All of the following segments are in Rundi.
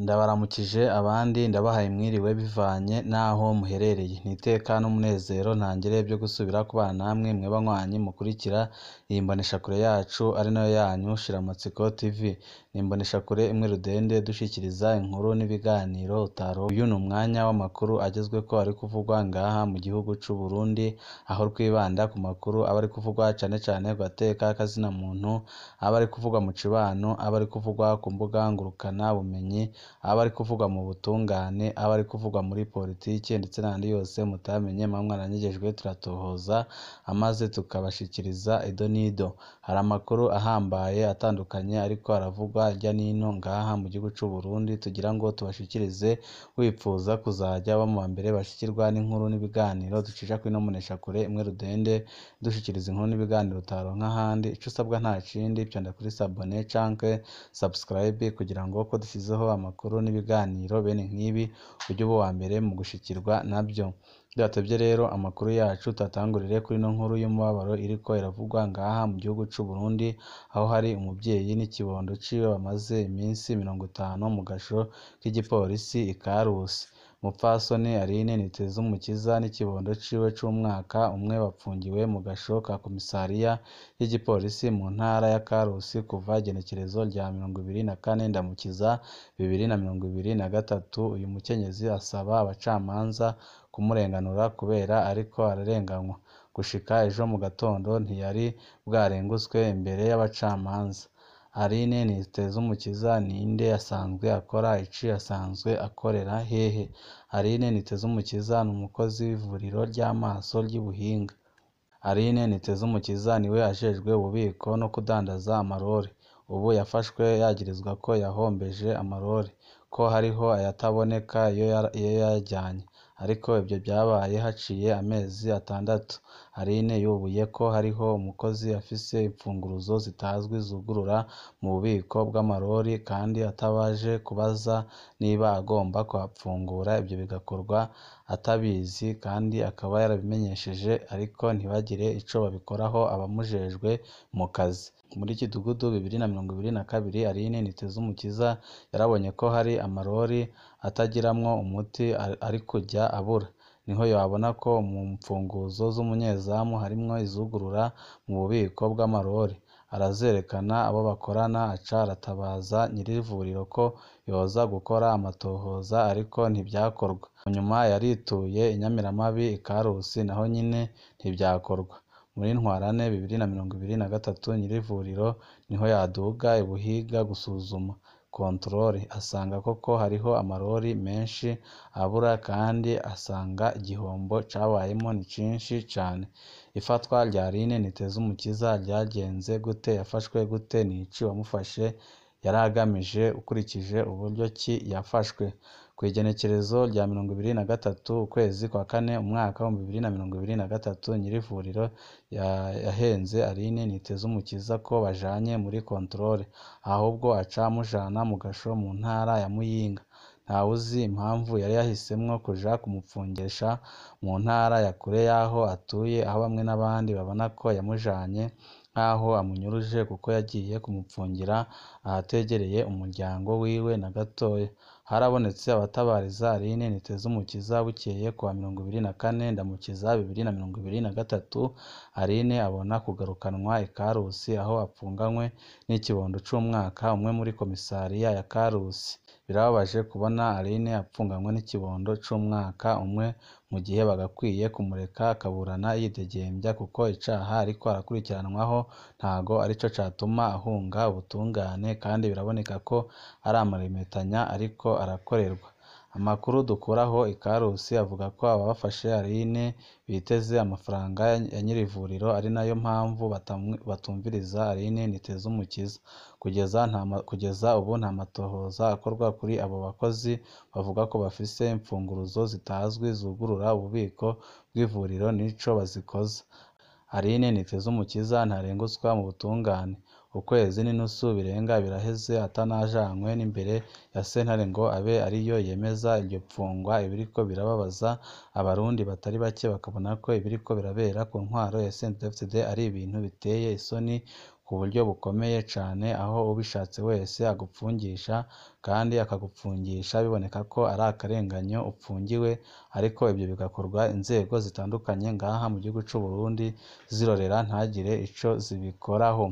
Ndabaramukije abandi ndabahaye mwiriwe bivanye n'aho muherereye. Ni iteka n'umunezero ntangere byo gusubira kubana namwe mwe banywanyi mukurikira iyi mboneshakure yacu ari nayo yanyu Shiramatsiko TV. Ni imboneshakure imwe rudende dushikiriza inkuru n'ibiganiro utaronka. Uyu ni umwanya w'amakuru agezweko ari kuvugwa ngaha mu gihugu c'u Burundi, aho twibanda ku makuru aba ari kuvugwa cane cane ku gateka k'azina muntu, aba ari kuvugwa mu cibano, aba ari kuvugwa ku mbuga ngurukana bumenyi, aba ari kuvugwa mu butungane, aba ari kuvugwa muri politike ndetse n'ayandi yose mutamenye muba mwaranyegejwe turatohoza amaze tukabashikiriza ido n'ido. Hari amakuru ahambaye atandukanye ariko aravugwa hirya n'ino ngaha mu gihugu c'u Burundi tugira ngo tubashikirize, wipfuza kuzaja uba mu bambere bashikirwa n'inkuru n'ibiganiro ducisha kuri ino mboneshakure imwe rudende, dushikiriza inkuru n'ibiganiro utaronka ahandi. Ico usabwa nta kindi, fyonda kuri s'abonner canke subscribe kugira ngo ko dushizeho amakuru n'ibiganiro bene nk'ibi uje uba uwambere mu gushikirwa navyo. Bidatevye rero amakuru yacu tuyatangurire kuri ino nkuru y'umubabaro iriko iravugwa ngaha mu gihugu c'u Burundi, aho hari umuvyeyi n'ikibondo ciwe bamaze iminsi 50 mu gasho k'igipolisi i Karusi. Umupfasoni Aline Nitezumukiza n'ikibondo ciwe c'umwaka umwe bapfungiwe mu gasho ka komisariya y'igipolisi mu ntara ya Karusi kuva igenekerezo rya 24 Ndamukiza 2023. Uyu mukenyezi asaba abacamanza kumurenganura kubera ariko ararenganywa. Gushika ejo mu gatondo ntiyari bwarengutswe imbere y'abacamanza. Aline Nitezumukiza ninde? Asanzwe akora iki? Asanzwe akorera hehe? Aline Nitezumukiza ni umukozi w'ivuriro ry'amaso ry'i Buhinga. Aline Nitezumukiza niwe ajejwe ububiko no kudandaza amarori. Ubu yafashwe yagirizwa ko yahombeje amarori, ko hariho ayataboneka iyo yayajanye. Ariko ivyo vyabaye haciye amezi 6. Aline yubuye ko hariho umukozi afise imfunguruzo zitazwi zugurura mu bubiko bw'amarori kandi atabaje kubaza niba agomba kuhapfungura, ivyo bigakorwa atabizi kandi akaba yarabimenyesheje ariko ntibagire ico babikoraho abamujejwe mu kazi. Muri Kidugudu 2022 Aline Nitezumukiza yarabonye ko hari amarori atagiramwo umuti ari kuja abura. Niho yabona ko mu mfunguzo z'umunyezamu harimwo izugurura mu bubiko bw'amarori. Arazerekana abo bakorana aca aratabaza nyir'ivuriro ko yoza gukora amatohoza ariko ntivyakorwa. Munyuma yarituye inyamiramabi i Karusi naho nyene ntivyakorwa. Muri Ntwarante 2023 nyir'ivuriro niho yaduga i Buhiga gusuzuma controle, asanga koko hariho amarori menshi abura kandi asanga igihombo cabayemwo ni cinshi cane. Ifatwa rya Aline Nitezumukiza ryagenze gute? Yafashwe gute? Niki uwamufashe yaragamije ukurikije uburyo ki yafashwe? Kw'igenekerezo rya 23 ukwezi kwa kane umwaka wa 2023 nyir'ivuriro yahenze Aline Nitezumukiza ko bajanye muri controle, ahubwo aca amujana mu gasho mu ntara ya Muyinga. Ntawuzi impamvu yari yahisemwo kuja kumupfungisha mu ntara ya kure y'aho atuye, aho bamwe n'abandi babona ko yamujanye nk'aho amunyuruje kuko yagiye kumupfungira ahategereye umuryango wiwe na gatoya. Harabonetse abatabariza Aline Nitezumukiza bukeye kuwa 24 Ndamukiza 2023, Aline abona kugarukanwa i Karusi aho apfunganywe n'ikibondo c'umwaka umwe muri komisariya ya Karusi. Birababaje kubona Aline apfunganywe n'ikibondo c'umwaka umwe mu gihe bagakwiye kumureka akaburana yidegembya kuko icaha ariko arakurikiranwaho ntago arico catuma ahunga ubutungane kandi biraboneka ko ari amaremetanya ariko arakorerwa. Amakuru dukuraho i Karusi avuga ko abafashe Aline biteze amafaranga ya nyir'ivuriro ari nayo mpamvu batumviriza Aline Nitezumukiza. Kugeza ubu nta matohoza akorwa kuri abo bakozi bavuga ko bafise imfunguruzo zitazwi zugurura ububiko bw'ivuriro nico bazikoza. Aline Nitezumukiza ntarengutswa mu butungane. Ukwezi n'inusu birenga biraheze atanajanywe n'imbere ya sentare ngo abe ariyo yemeza iryo pfungwa. Ibiriko birababaza abarundi batari bake bakabona ko ibiriko birabera ku ntwaro ya CNDD-FDD ari ibintu biteye isoni. ku buryo bukomeye cane, aho ubishatse wese agupfungisha kandi akagupfungisha biboneka ko ari akarenganyo upfungiwe, ariko ibyo bigakorwa inzego zitandukanye ngaha mu gihugu c'u Burundi zirorera ntagire ico zibikoraho.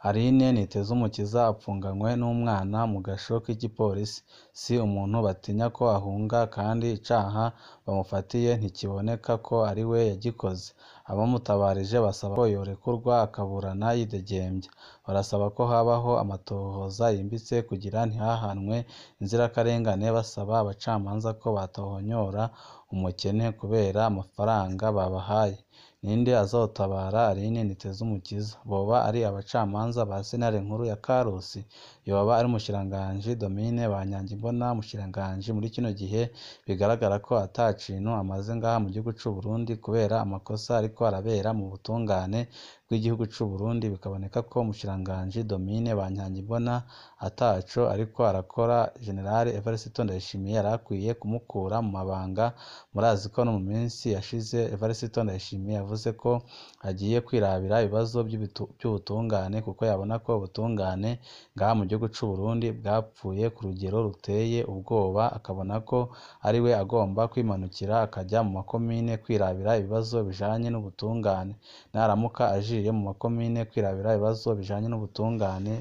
Aline Nitezumukiza apfunganywe n'umwana mu gasho k'igipolisi, si umuntu batinya ko ahunga kandi icaha bamufatiye ntikiboneka ko ari we yagikoze. Abamutabarije basaba ko yorekurwa akaburana yidegembya, barasaba ko habaho amatohoza yimbitse kugira ntihahanwe inzirakarengane, basaba abacamanza ko batohonyora umukene kubera amafaranga babahaye. Ninde azotabara Aline Nitezumukiza? Boba ari abacamanza ba sentare nkuru ya Karusi? Yoba ari umushikiranganji Domine Banyankimbona, umushikiranganji muri kino gihe bigaragara ko ata kintu amaze ngaha mu gihugu c'u Burundi kubera amakosa ariko arabera mu butungane bw'igihugu c'u Burundi, bikaboneka ko umushikiranganji Domine Banyankimbona ataco ariko arakora. General Evariste Ndayishimiye yari akwiye kumukura mu mabanga. Murazi ko no mu minsi yashize Evariste Ndayishimiye yavuze ko agiye kwirabira ibibazo by'ubutungane, kuko yabona ko ubutungane ngaha mu gihugu c'u Burundi bwapfuye ku rugero ruteye ubwoba, akabona ko ari we agomba kwimanukira akajya mu makomine kwirabira ibibazo bijanye n'ubutungane. Naramuka ajiye mu makomine kwirabira ibibazo bijanye n'ubutungane,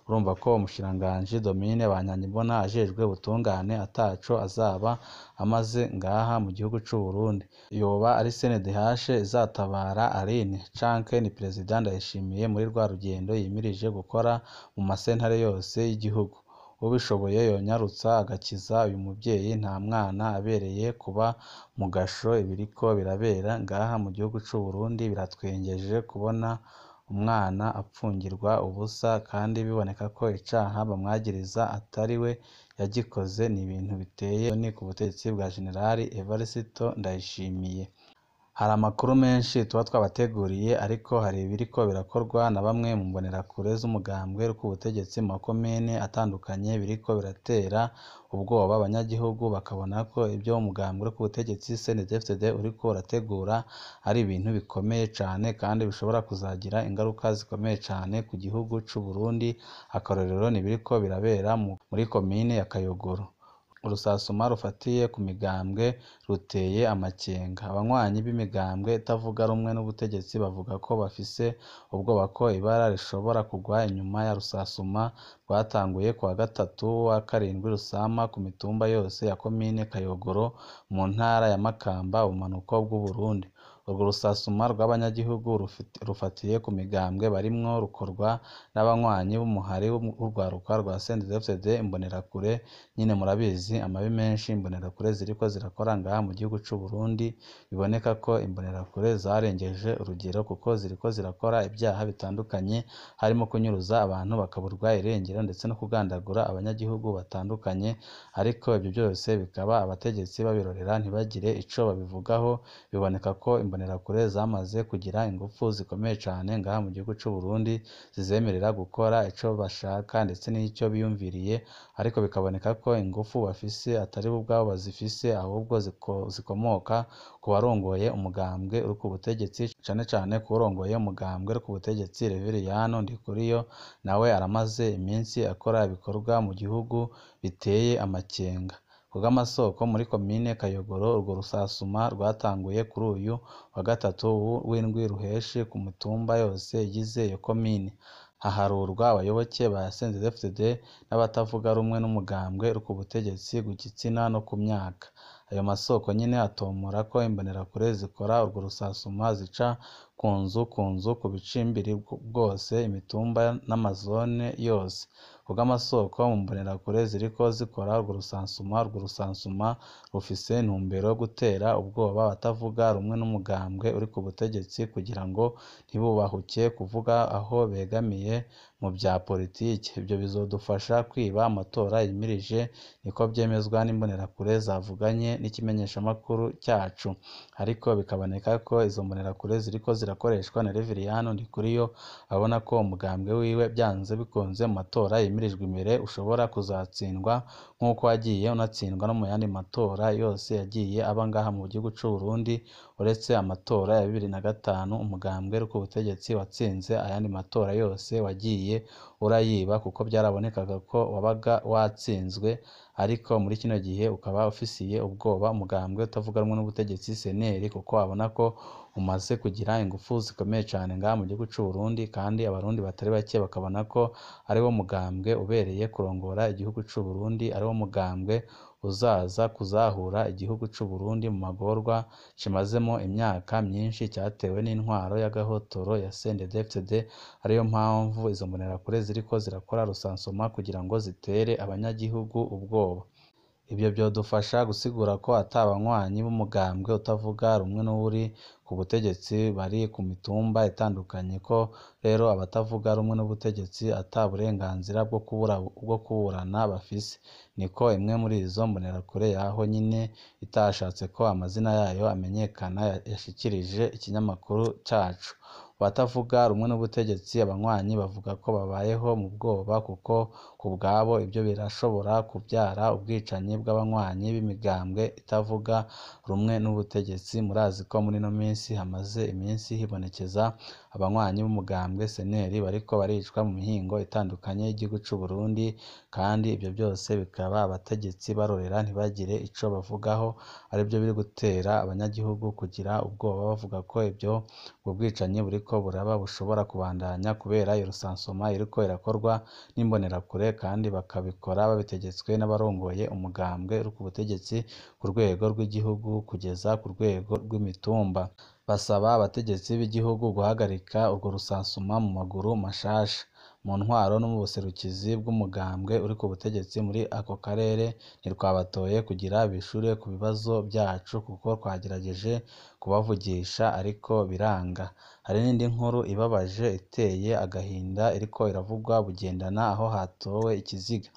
urumva ko umushikiranganji Domine Banyankimbona ajejwe ubutungane ataco azaba amaze ngaha mu gihugu c'u Burundi. Yoba ari CNDH izatabara Aline canke ni Perezida Ndayishimiye muri rwa rugendo yimirije gukora mu masentare yose y'igihugu? Ubishoboye yonyarutsa agakiza uyu muvyeyi, nta mwana abereye kuba mu gasho. Ibiriko birabera ngaha mu gihugu c'u Burundi biratwengeje kubona umwana apfungirwa ubusa kandi biboneka ko icaha bamwagiriza atari we yagikoze. Ni ibintu biteye isoni ku butegetsi bwa General Evariste Ndayishimiye. Hari amakuru menshi tuba twabateguriye, ariko hari ibiriko birakorwa na bamwe mu mbonerakure z'umugambwe ku butegetsi mu makomine atandukanye biriko biratera ubwoba abanyagihugu, bakabona ko ibyo umugambwe ku butegetsi CNDD-FDD uriko urategura ari ibintu bikomeye cane kandi bishobora kuzagira ingaruka zikomeye cane ku gihugu c'u Burundi. Akarorero ni ibiriko birabera muri komine ya Kayogoro. Urusasuma rufatiye ku migambwe ruteye amakenga. Abanywanyi b'imigambwe itavuga rumwe n'ubutegetsi bavuga ko bafise ubwoba ko ibara rishobora kugwa inyuma ya rusasuma rwatanguye kuwa gatatu wa karindwi Rusama ku mitumba yose ya komine Kayogoro mu ntara ya Makamba, ubumanuko bw'Uburundi. Urwo rusasuma rw'abanyagihugu rufatiye ku migambwe barimwo rukorwa n'abanywanyi b'umuhari w'urwaruka rwa CNDD-FDD Imbonerakure. Nyene murabizi amabi menshi Imbonerakure ziriko zirakora ngaha mu gihugu c'u Burundi, biboneka ko Imbonerakure zarengeje urugero kuko ziriko zirakora ibyaha bitandukanye, harimo kunyuruza abantu bakaburwa irengero ndetse no kugandagura abanyagihugu batandukanye, ariko ibyo byose bikaba abategetsi babirorera ntibagire ico babivugaho. Biboneka ko Imbonerakure zamaze kugira ingufu zikomeye cane ngaha mu gihugu c'u Burundi, zizemerera gukora ico bashaka ndetse n'ico biyumviriye, ariko bikaboneka ko ingufu bafise atari bo ubwabo bazifise, ahubwo zikomoka ku barongoye umugambwe uri ku butegetsi, cane cane ku wurongoye umugambwe uri ku butegetsi Reveriyano Ndikuriyo, nawe aramaze iminsi akora ibikorwa mu gihugu biteye amakenga. Kubw'amasoko muri komine Kayogoro, urwo rusasuma rwatanguye kuri uyu wa gatatu w'indwi ruheshi ku mitumba yose igize iyo komine. Haharurwa abayoboke ba CNDD-FDD n'abatavuga rumwe n'umugambwe uri ku butegetsi ku gitsina no ku myaka. Ayo masoko nyene atomora ko Imbonerakure zikora urwo rusasuma zica ku nzu ku nzu ku bicimbiri bwose, imitumba n'amazone yose. Kubw'amasoko mu mbonerakure ziriko zikora urwo rusansuma, urwo rusansuma rufise intumbero yo gutera ubwoba abatavuga rumwe n'umugambwe uri ku butegetsi kugira ngo ntibubahuke kuvuga aho begamiye mu vya politike. Ivyo bizodufasha kwiba amatora yimirije, niko vyemezwa n'imbonerakure zavuganye n'ikimenyeshamakuru cyacu. Ariko bikaboneka ko izo mbonerakure ziriko zirakoreshwa na Reveriyano Ndikuriyo, abona ko umugambwe wiwe vyanze bikunze mu matora yimirije yimirijwe imbere ushobora kuzatsindwa nk'uko wagiye unatsindwa no mu yandi matora yose yagiye aba ngaha mu gihugu c'u Burundi, uretse amatora ya 2005 umugambwe uri ku butegetsi watsinze ayandi matora yose wagiye urayiba kuko byarabonekaga ko wabaga watsinzwe, ariko muri kino gihe ukaba ufisiye ubwoba umugambwe utavuga rumwe n'ubutegetsi CNL kuko abona ko umaze kugira ingufu zikomeye cane ngaha mu gihugu c'u Burundi, kandi abarundi batari bake bakabona ko ari wo mugambwe ubereye kurongora igihugu c'u Burundi, ari wo mugambwe uzaza kuzahura igihugu c'u Burundi mu magorwa kimazemo imyaka myinshi cyatewe n'intwaro y'agahotoro ya CNDD-FDD, ariyo mpamvu izo mbonerakure ziriko zirakora rusansoma kugira ngo zitere abanyagihugu ubwoba. Ibyo byodufasha gusigura ko ata banywanyi b'umugambwe utavuga rumwe n'uwuri ku butegetsi bari ku mitumba itandukanye, ko rero abatavuga rumwe n'ubutegetsi ata burenganzira bwo kuburana bafise. Niko imwe muri izo mbonerakure yaho nyine itashatse ko amazina yayo amenyekana yashikirije ikinyamakuru cacu. Abatavuga rumwe n'ubutegetsi abanywanyi bavuga ko babayeho mu bwoba kuko ku bwabo ibyo birashobora kubyara ubwicanyi bw'abanywanyi b'imigambwe itavuga rumwe n'ubutegetsi. Murazi ko muri ino minsi hamaze iminsi hibonekeza abanywanyi b'umugambwe CNL bariko baricwa mu mihingo itandukanye y'igihugu c'u Burundi, kandi ibyo byose bikaba abategetsi barorera ntibagire ico bavugaho, aribyo biri gutera abanyagihugu kugira ubwoba bavuga ko ibyo ubwo bwicanyi buriko buraba bushobora kubandanya kubera iyo rusansoma iriko irakorwa n'imbonerakure, kandi bakabikora babitegetswe n'abarongoye umugambwe uri ku butegetsi ku rwego rw'igihugu kugeza ku rwego rw'imitumba. Basaba abategetsi b'igihugu guhagarika urwo rusansuma mu maguru mashasha. Mu ntwaro no mu buserukizi bw'umugambwe uri ku butegetsi muri ako karere ntitwabatoye kugira bishure ku bibazo byacu kuko twagerageje kubavugisha ariko biranga. Hari n'indi nkuru ibabaje iteye agahinda iriko iravugwa Bugendana aho hatowe ikiziga.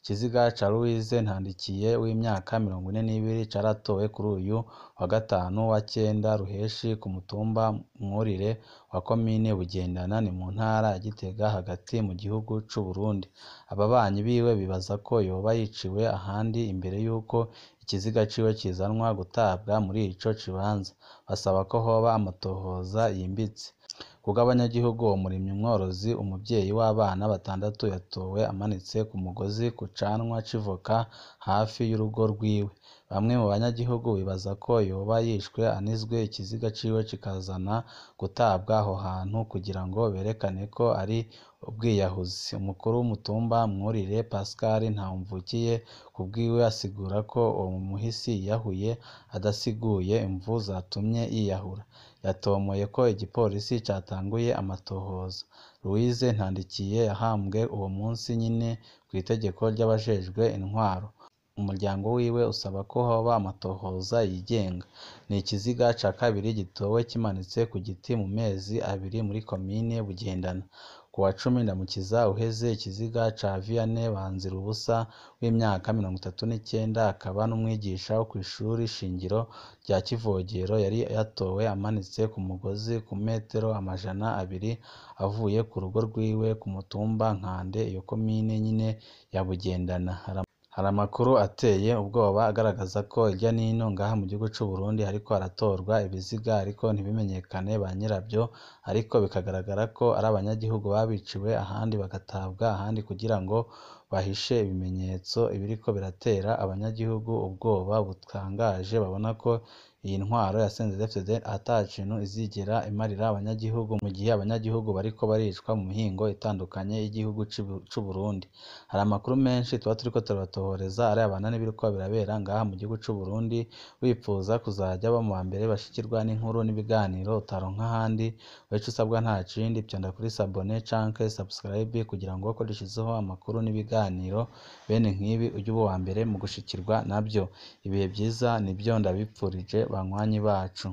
Ikiziga ca Louise Ntandikiye w'imyaka 42 caratowe kuri uyu wa gatanu wa cenda Ruheshi ku mutumba Mwurire wa komine Bugendana, ni mu ntara ya Gitega hagati mu gihugu c'u Burundi. Ababanyi biwe bibaza ko yoba yiciwe ahandi imbere y'uko ikiziga ciwe kizanwa gutabwa muri ico kibanza. Basaba ko hoba amatohoza yimbitse. Kubwo abanyagihugu, uwo murimyi mworozi, umuvyeyi w'abana batandatu yatowe amanitse ku mugozi ku canwa c'ivoka hafi y'urugo rwiwe. Bamwe mu banyagihugu bibaza ko yoba yishwe anizwe ikiziga ciwe kikazana gutabwa aho hantu kugira ngo berekane ko ari ubwiyahuzi. Umukuru w'umutumba Mwurire Pascal Ntawumvukiye kubwiwe asigura ko uwo muhisi yiyahuye adasiguye imvu zatumye yiyahura. Yatomoye ko igipolisi catanguye amatohoza. Louise Ntandikiye yahambwe uwo munsi nyine kw'itegeko ry'abajejwe intwaro. Umuryango wiwe usaba ko hoba amatohoza yigenga. Ni ikiziga ca kabiri gitowe kimanitse ku giti mu mezi abiri muri komine Bugendana. Ku wa 10 Ndamukiza uheze ikiziga ca Vianney Banzirubusa w'imyaka 39 akaba n'umwigisha wo kw'ishuri shingiro rya Kivogero yari yatowe amanitse ku mugozi ku metero 200 avuye ku rugo rwiwe ku mutumba Nkande, iyo komine nyine ya Bugendana. Hari amakuru ateye ubwoba agaragaza ko irya nino ngaha mu gihugu c'u Burundi hariko haratorwa ibiziga ariko ntibimenyekane ba nyirabyo, ariko bikagaragara ko ari abanyagihugu babiciwe ahandi bagatabwa ahandi kugira ngo bahishe ibimenyetso. Ibiriko biratera abanyagihugu ubwoba butangaje, babona ko iyi ntwaro ya CNDD-FDD ata kintu izigera imarira abanyagihugu mu gihe abanyagihugu bariko baricwa mu mihingo itandukanye y'igihugu c'u Burundi. Hari amakuru menshi tuba turiko turabatohoreza arebana n'ibiriko birabera ngaha mu gihugu c'u Burundi. Wipfuza kuzaja uba mu bambere bashikirwa n'inkuru n'ibiganiro utaronka ahandi, wewe ico usabwa nta kindi, vyonda kuri sabone canke subscribe kugira ngo ko dushizeho amakuru n'ibiganiro bene nk'ibi ujye uba uwa mbere mu gushikirwa navyo. Ibihe vyiza nivyo ndabipfurije banywanyi bacu.